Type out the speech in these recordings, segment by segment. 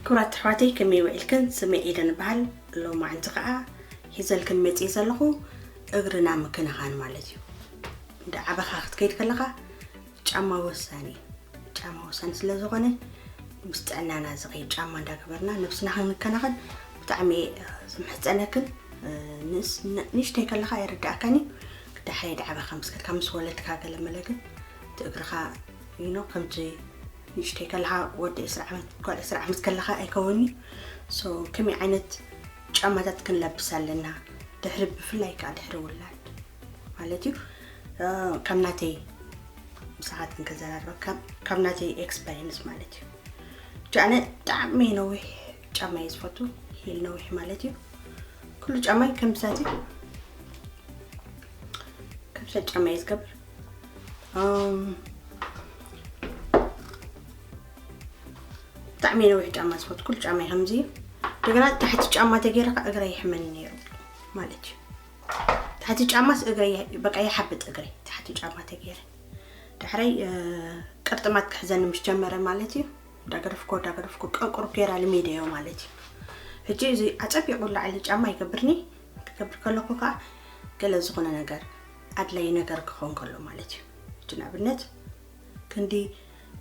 ክብራት ኣሕዋተይ፣ ከመይ ውዒልክን? ስመይ ኤደን እበሃል። ሎማዕንቲ ከዓ ሒዘልክን መፅእ ዘለኹ እግርና ምክንኻን ማለት እዩ። እንዳ ዓበኻ ክትከይድ ከለኻ ጫማ ወሳኒ እዩ። ጫማ ወሳኒ ስለ ዝኾነ ምስ ጥዕናና ዝኸይድ ጫማ እንዳገበርና ነብስና ክንከናኸን ብጣዕሚ እየ ዝምሕፀነክን። ንእስ ንእሽተይ ከለኻ ኣይርዳእካን እዩ። ክዳሕረይ ዳዕበኻ ምስ ከድካ ምስ ወለድካ ገለ መለ ግን እቲ እግርኻ ይኖ ከምቲ ንእሽተይ ከለኻ ወዲ ዕስራ ዓመት ጓል ዕስራ ዓመት ከለኻ ኣይከውን እዩ። So ከመይ ዓይነት ጫማታት ክንለብስ ኣለና ድሕሪ ብፍላይ ከዓ ድሕሪ ውላድ ማለት እዩ። ካብ ናተይ ምሳኻትክን ከዘራርበ ካብ ናተይ ኤክስፐሪንስ ማለት እዩ። ጃነ ብጣዕሚ ነዊሕ ጫማ እዩ ዝፈቱ ሂል ነዊሕ ማለት እዩ። ኩሉ ጫማይ ከም ብሳት እዩ። ከም ብሳት ጫማ እዩ ዝገብር። ብጣዕሚ ነዊሕ ጫማ ዝፈቱ ኩሉ ጫማ እዩ ከምዚ እዩ። እንደገና ታሕቲ ጫማ ተገይረ ከዓ እግረ ይሕመኒ ነይሩ ማለት እዩ። ታሕቲ ጫማስ እግረ በቃ ይሓብጥ እግረ ታሕቲ ጫማ ተገይረ። ዳሕረይ ቅርጥማት ክሕዘኒ ምስ ጀመረ ማለት እዩ። ዳገደፍኮ ዳገደፍኮ ቀቁር ገይራ ልሜደዮ ማለት እዩ። ሕጂ እዚ ኣፀቢቑ ላዕሊ ጫማ ይገብርኒ። ክገብር ከለኹ ከዓ ገለ ዝኾነ ነገር ኣድላይ ነገር ክኸውን ከሎ ማለት እዩ። ሕጂ ንኣብነት ክንዲ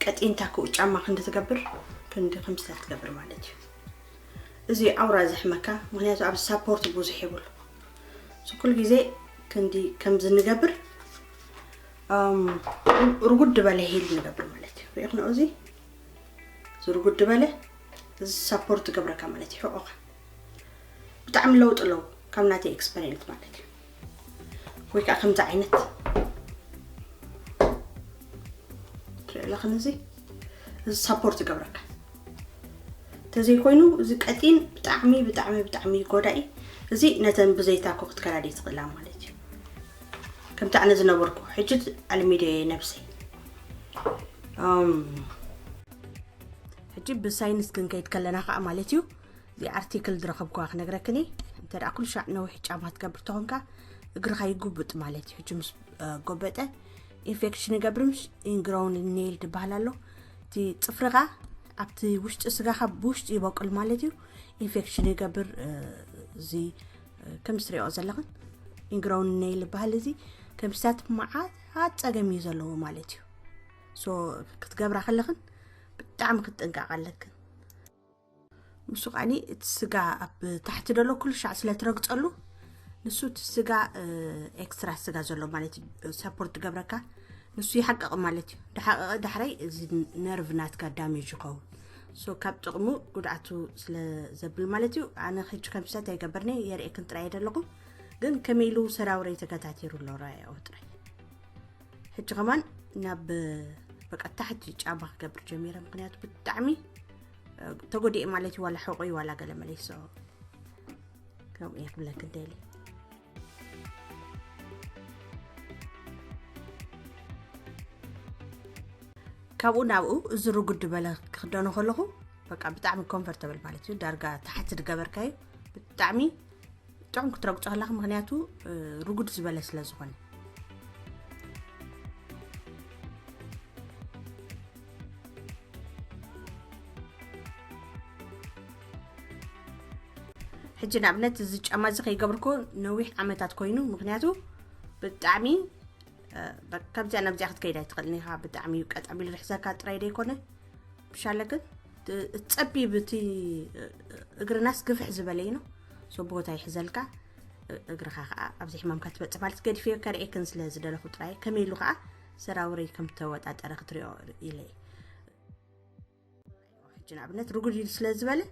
ቀጢንታ ክኡ ጫማ ክንዲ ትገብር ክንዲ ከምስታት ትገብር ማለት እዩ። እዚ ኣውራ ዘሕመካ ምክንያቱ ኣብ ሳፖርት ብዙሕ ይብሉ። ኩሉ ግዜ ክንዲ ከምዚ ንገብር ርጉድ በለ ሂል ንገብር ማለት እዩ። ሪኢኽንኦ እዚ ዝርጉድ በለ እዚ ሳፖርት ገብረካ ማለት እዩ። ሕቆኻ ብጣዕሚ ለውጢ ኣለዎ ካብ ናተይ ኤክስፐሪንስ ማለት እዩ። ወይ ከዓ ከምዚ ዓይነት ትሪኦ ኣለኽን እዚ እዚ ሳፖርት ይገብረካ። እንተዘይኮይኑ እዚ ቀጢን ብጣዕሚ ብጣዕሚ ብጣዕሚ ጎዳኢ። እዚ ነተን ብዘይታኮ ክትከዳዲ ትኽእላ ማለት እዩ። ከምቲ ኣነ ዝነበርኩ ሕጂ ኣልሚደ ነብሰይ። ሕጂ ብሳይንስ ክንከይድ ከለና ከዓ ማለት እዩ። እዚ ኣርቲክል ዝረኸብኩዋ ክነግረክኒ። እንተ ደኣ ኩሉ ሻዕ ነዊሕ ጫማ ትገብር ተኾንካ እግርኻ ይጉብጥ ማለት እዩ። ሕጂ ምስ ጎበጠ ኢንፌክሽን ይገብር። ምስ ኢንግራውን ኔል ዝበሃል ኣሎ። እቲ ፅፍርኻ ኣብቲ ውሽጢ ስጋኻ ብውሽጢ ይበቁል ማለት እዩ። ኢንፌክሽን ይገብር። እዚ ከም ትሪኦ ዘለኽን ኢንግራውን ኔል ይበሃል። እዚ ከምስታት መዓት ፀገም እዩ ዘለዎ ማለት እዩ። ሶ ክትገብራ ከለኽን ብጣዕሚ ክትጥንቀቕ ኣለክን። ንሱ ከዓኒ እቲ ስጋ ኣብ ታሕቲ ደሎ ኩሉ ሻዕ ስለ ትረግፀሉ ንሱ እቲ ስጋ ኤክስትራ ስጋ ዘሎ ማለት እዩ ሳፖርት ትገብረካ። ንሱ ይሓቀቕ ማለት እዩ። ድሓቀቐ ዳሕራይ እዚ ነርቭ ናትካ ዳሜጅ ይኸውን። ሶ ካብ ጥቕሙ ጉድኣቱ ስለ ዘብል ማለት እዩ። ኣነ ሕጂ ከምስታት ኣይገበርኒ የርእየክን ጥራይ ዘለኹ። ግን ከመይ ኢሉ ሰራውረይ ተከታቲሩ ኣሎ ራያኦ ጥራይ። ሕጂ ከማን ናብ በቃ ታሕቲ ጫማ ክገብር ጀሚረ። ምክንያቱ ብጣዕሚ ተጎዲኤ ማለት እዩ። ዋላ ሕቆይ ዋላ ገለ መለይሶ ከምኡ እየ ክብለክ እንደሊ። ካብኡ ናብኡ እዚ ርጉድ በለ ክክደኖ ከለኹ በቃ ብጣዕሚ ኮምፈርተብል ማለት እዩ። ዳርጋ ታሕቲ ዝገበርካዩ ብጣዕሚ ጥዑም ክትረግጾ ከላኺ ምክንያቱ ርጉድ ዝበለ ስለ ዝኾነ። ሕጂ ንኣብነት እዚ ጫማ እዚ ከይገብርኮ ነዊሕ ዓመታት ኮይኑ ምክንያቱ ብጣዕሚ ከምዚኣ ናብዚኣ ክትከይድ ኣይትኽእልን ኢኻ። ብጣዕሚ እዩ ቀጥ ኣቢሉ ዝሕዘካ ጥራይ ደይኮነ ብሻለክን ጸቢብ እቲ እግርናስ ግፍሕ ዝበለ እዩ። ሶ ቦታ ይሕዘልካ እግርኻ ከዓ ኣብዚ ሕማምካ ትበፅእ ማለት ገዲፈዮ ከርእየክን ስለ ዝደለኹ ጥራይ ከመይ ኢሉ ከዓ ሰራውረይ ከም ተወጣጠረ ክትሪኦ ኢለ እየ። ሕጂ ንኣብነት ርጉድ ኢሉ ስለ ዝበለ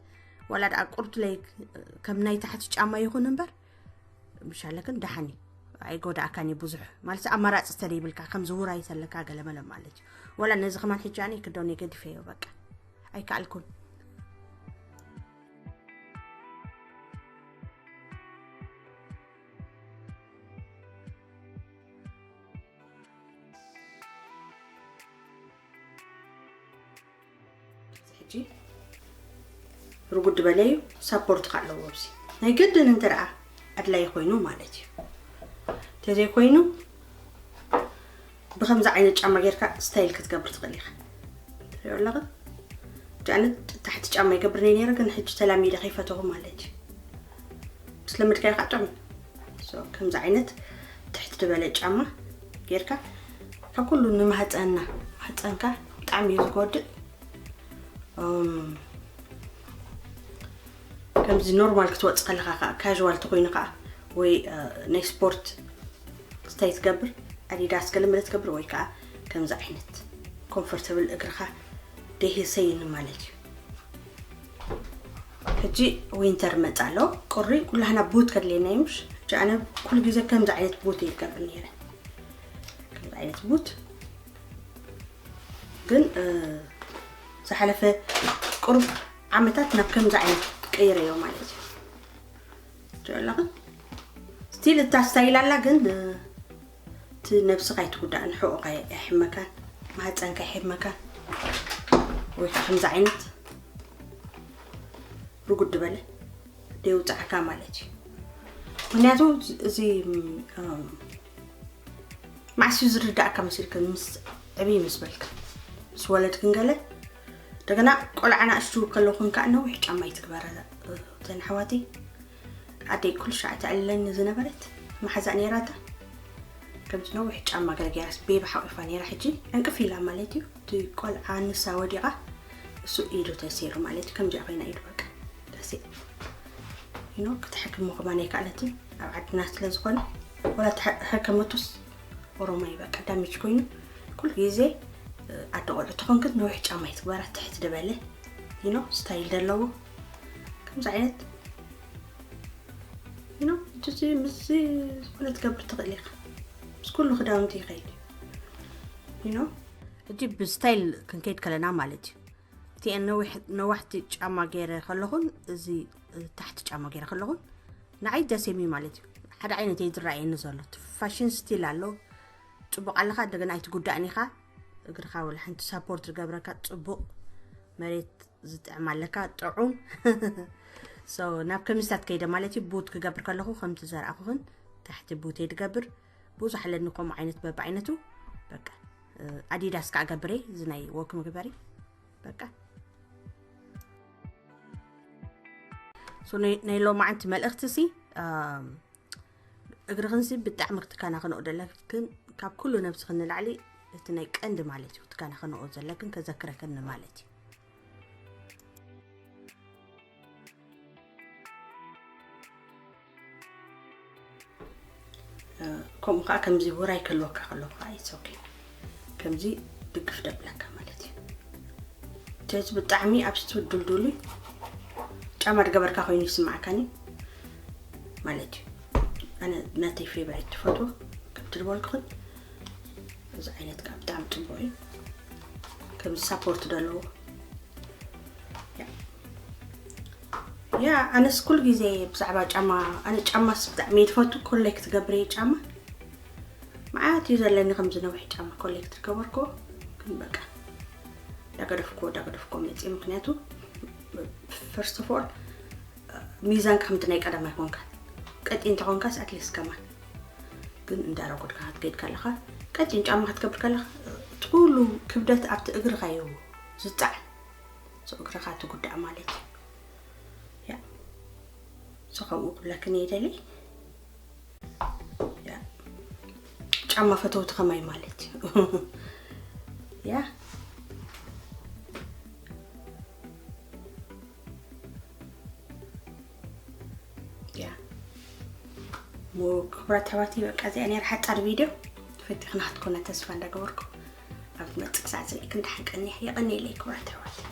ዋላ ደኣ ቁርቱለይ ከም ናይ ታሕቲ ጫማ ይኹን እምበር ምሻለክን ደሓን እዩ። ኣይጎዳእካን እዩ ብዙሕ ማለት ኣማራፂ ተደይብልካ ከም ዝውራይ ተለካ ገለመለ ማለት እዩ። ዋላ ነዚ ከማን ሕጂ ኣነ ክደውነ ገዲፈዮ በቃ ኣይከኣልኩን። ሕጂ ርጉድ በለዩ ሳፖርት ኣለዎ። ኣብዚ ናይ ግድን እንተ ደኣ ኣድላይ ኮይኑ ማለት እዩ። እንተዘይኮይኑ ብከምዚ ዓይነት ጫማ ጌርካ ስታይል ክትገብር ትኽእል ኢኻ። ትሪኦ ኣለኻ ጃነት ታሕቲ ጫማ ይገብር ነይ ነይረ፣ ግን ሕጂ ተላሚደ ከይፈተኹ ማለት እዩ። ምስ ለመድካዮ ከዓ ጥዑም። So ከምዚ ዓይነት ትሕት ዝበለ ጫማ ጌርካ፣ ካብ ኩሉ ንማህፀንና፣ ማህፀንካ ብጣዕሚ እዩ ዝጎድእ። እም፣ ከምዚ ኖርማል ክትወፅ ከለካ ከዓ፣ ካዥዋል ተኮይኑ ከዓ፣ ወይ እ፣ ናይ ስፖርት ስታይ ትገብር፣ ኣዲዳስ ገለ መለ ትገብር፣ ወይ ከዓ ከምዚ ዓይነት ኮምፎርተብል እግርካ ደይህሰይኒ ማለት እዩ። ሕጂ ዊንተር መፃ ኣሎ፣ ቁሪ፣ ኩላህና ቡት ከድልየና እዩ። ምሽ ሕጂ ኣነ ኩሉ ግዜ ከምዚ ዓይነት ቡት እየ ዝገብር ነይረ። ከምዚ ዓይነት ቡት ግን እ፣ ዝሓለፈ ቁሩብ ዓመታት ናብ ከምዚ ዓይነት ቀይረዮ ማለት እዩ። ትሪኦ ኣለኻ? ስቲል እታ ስታይል ኣላ፣ ግን እ፣ እቲ ነብስኻ ኣይትጉዳእን፣ ሕቖኻ ኣይሕመካን፣ ማህፀንካ ኣይሕመካን። ወይ ከዓ ከምዚ ዓይነት ርጉድ ዝበለ ደይውፃዕካ ማለት እዩ። ምክንያቱ እዚ እም፣ ማዕስ እዩ ዝርዳእካ መሲልክን ምስ ዕብይ ምስ በልክን፣ ምስ ወለድክን ገለ። እንደገና ቆልዓ ናእሽቱ ከለኹን ከዓ ነዊሕ ጫማ ይትግበረ። እተን ኣሕዋተይ፣ ኣደይ ኩሉ ሻዕ ተዕልለኒ ዝነበረት መሓዛ ነይራታ። ከምዚ ነዊሕ ጫማ ገለ ገይራስ ቤቢ ሓቂፋ ነይራ። ሕጂ ዕንቅፍ ኢላ ማለት እዩ። እቲ ቆልዓ ንሳ ወዲቓ እሱ ኢዱ ተሰይሩ ማለት እዩ። ከምዚኣ ኮይና ኢዱ በቃ ተሰይሩ። You know፣ ክትሕክሞ ከማን ኣይከኣለትን ኣብ ዓድና ስለ ዝኾነ፣ ወላ ተሐ-፣ ሕከመቱስ ኦሮማይ በቃ ዳሜጅ ኮይኑ። ኩሉ ግዜ ኣደ ቆልዑ ትኾን ግን ነዊሕ ጫማ ይትግበራ፣ ትሕት ዝበለ፣ you know፣ ስታይል ዘለዎ ከምዚ ዓይነት፣ you know፣ እዚ ምስዚ ዝኾነ ትገብር ትኽእል ኢኻ። ምስ ኩሉ ክዳውንቲ ይኸይድ፣ you know። ሕጂ ብስታይል ክንከይድ ከለና ማለት እዩ። እቲአን ነዊሕ-፣ ነዋሕቲ ጫማ ገይረ ከለኹን፣ እዚ ታሕቲ ጫማ ገይረ ከለኹን፣ ንዓይ ደሴሚ ማለት እዩ። ሓደ ዓይነት እዩ ዝረኣየኒ ዘሎ። እቲ ፋሽን ስቲል ኣሎ። ጽቡቕ ኣለኻ፣ እንደገና ኣይትጉዳእን ኢኻ። እግርኻ ወላ ሓንቲ ሳፖርት ዝገብረካ ጽቡቕ መሬት ዝጥዕም ኣለካ፣ ጥዑም። So፣ ናብ ከሚስታት ከይደ ማለት እዩ። ቡት ክገብር ከለኹ ከምቲ ዘርኣኹኽን ታሕቲ ቡት እየ ዝገብር። ብዙሕ ኣለኒ ከምኡ ዓይነት በብዓይነቱ። በቃ፣ እ፣ ኣዲዳስ ከዓ ገብረ፣ እዚ ናይ ወክ መግበሪ። በቃ። So፣ ናይ፣ ናይ ሎማዓንቲ መልእኽቲ ሲ፣ ኣም፣ እግርኽንሲ ብጣዕሚ ክትከናኸንኦ ዘለክን፣ ካብ ኩሉ ነብስኽን ንላዕሊ እቲ ናይ ቀንዲ ማለት እዩ፣ ክትከናኸንኦ ዘለክን ከዘክረክን ማለት እዩ። እ፣ ከምኡ ከዓ ከምዚ ውራይ ከልወካ ከለኹ ከዓ it's okay። ከምዚ ድግፍ ደብለካ ማለት እዩ። ስለዚ ብጣዕሚ ኣብ ስቱ ድልዱሉ ጫማ ድገበርካ ኮይኑ ይስማዓካኒ ማለት እዩ። ኣነ ናተይ ፌቨራይት ትፈትዎ ከምቲ ዝበልኩኽን እዚ ዓይነት ከዓ ብጣዕሚ ፅቡቅ እዩ። ከምዚ ሳፖርት ዘለዎ ያ። ያ፣ ኣነስ ኩሉ ግዜ ብዛዕባ ጫማ፣ ኣነ ጫማስ ብጣዕሚ እየ ዝፈቱ፣ ኮሌክት ገብር እየ ጫማ። መዓት እዩ ዘለኒ ከምዚ ነዊሕ ጫማ ኮሌክት ዝገበርኩ፣ ግን በቃ ዳገደፍኩ፣ ዳገደፍኩ መፅእ። ምክንያቱ፣ ፈርስት ኦፍ ኦል፣ ሚዛንካ ከምቲ ናይ ቀደም ኣይኮንካን። ቀጢን እንተኾንካስ ኣትሊስት ከማን። ግን እንዳረጎድካ ክትከይድ ከለኻ፣ ቀጢን ጫማ ክትገብር ከለኻ፣ እቲ ኩሉ ክብደት ኣብቲ እግርኻ እዩ ዝፀዓን። So እግርኻ ትጉዳእ ማለት እዩ። ያ። So ከምኡ ክብለክን እየ ደልየ። ያ። ጫማ ፈተውቲ ከማይ ማለት እዩ። ያ። ያ። ሞ ክቡራት ኣሕዋተይ፣ በቃ እዚኣ ነይራ ሓጻር ቪድዮ። ፈቲኽና ክትኮና ተስፋ እንዳገበርኩ፣ ኣብ ትመጽእ ክሳዕ ዝርእየክን ደሓን ቀንያ። የቐንየለይ ክቡራት ኣሕዋተይ።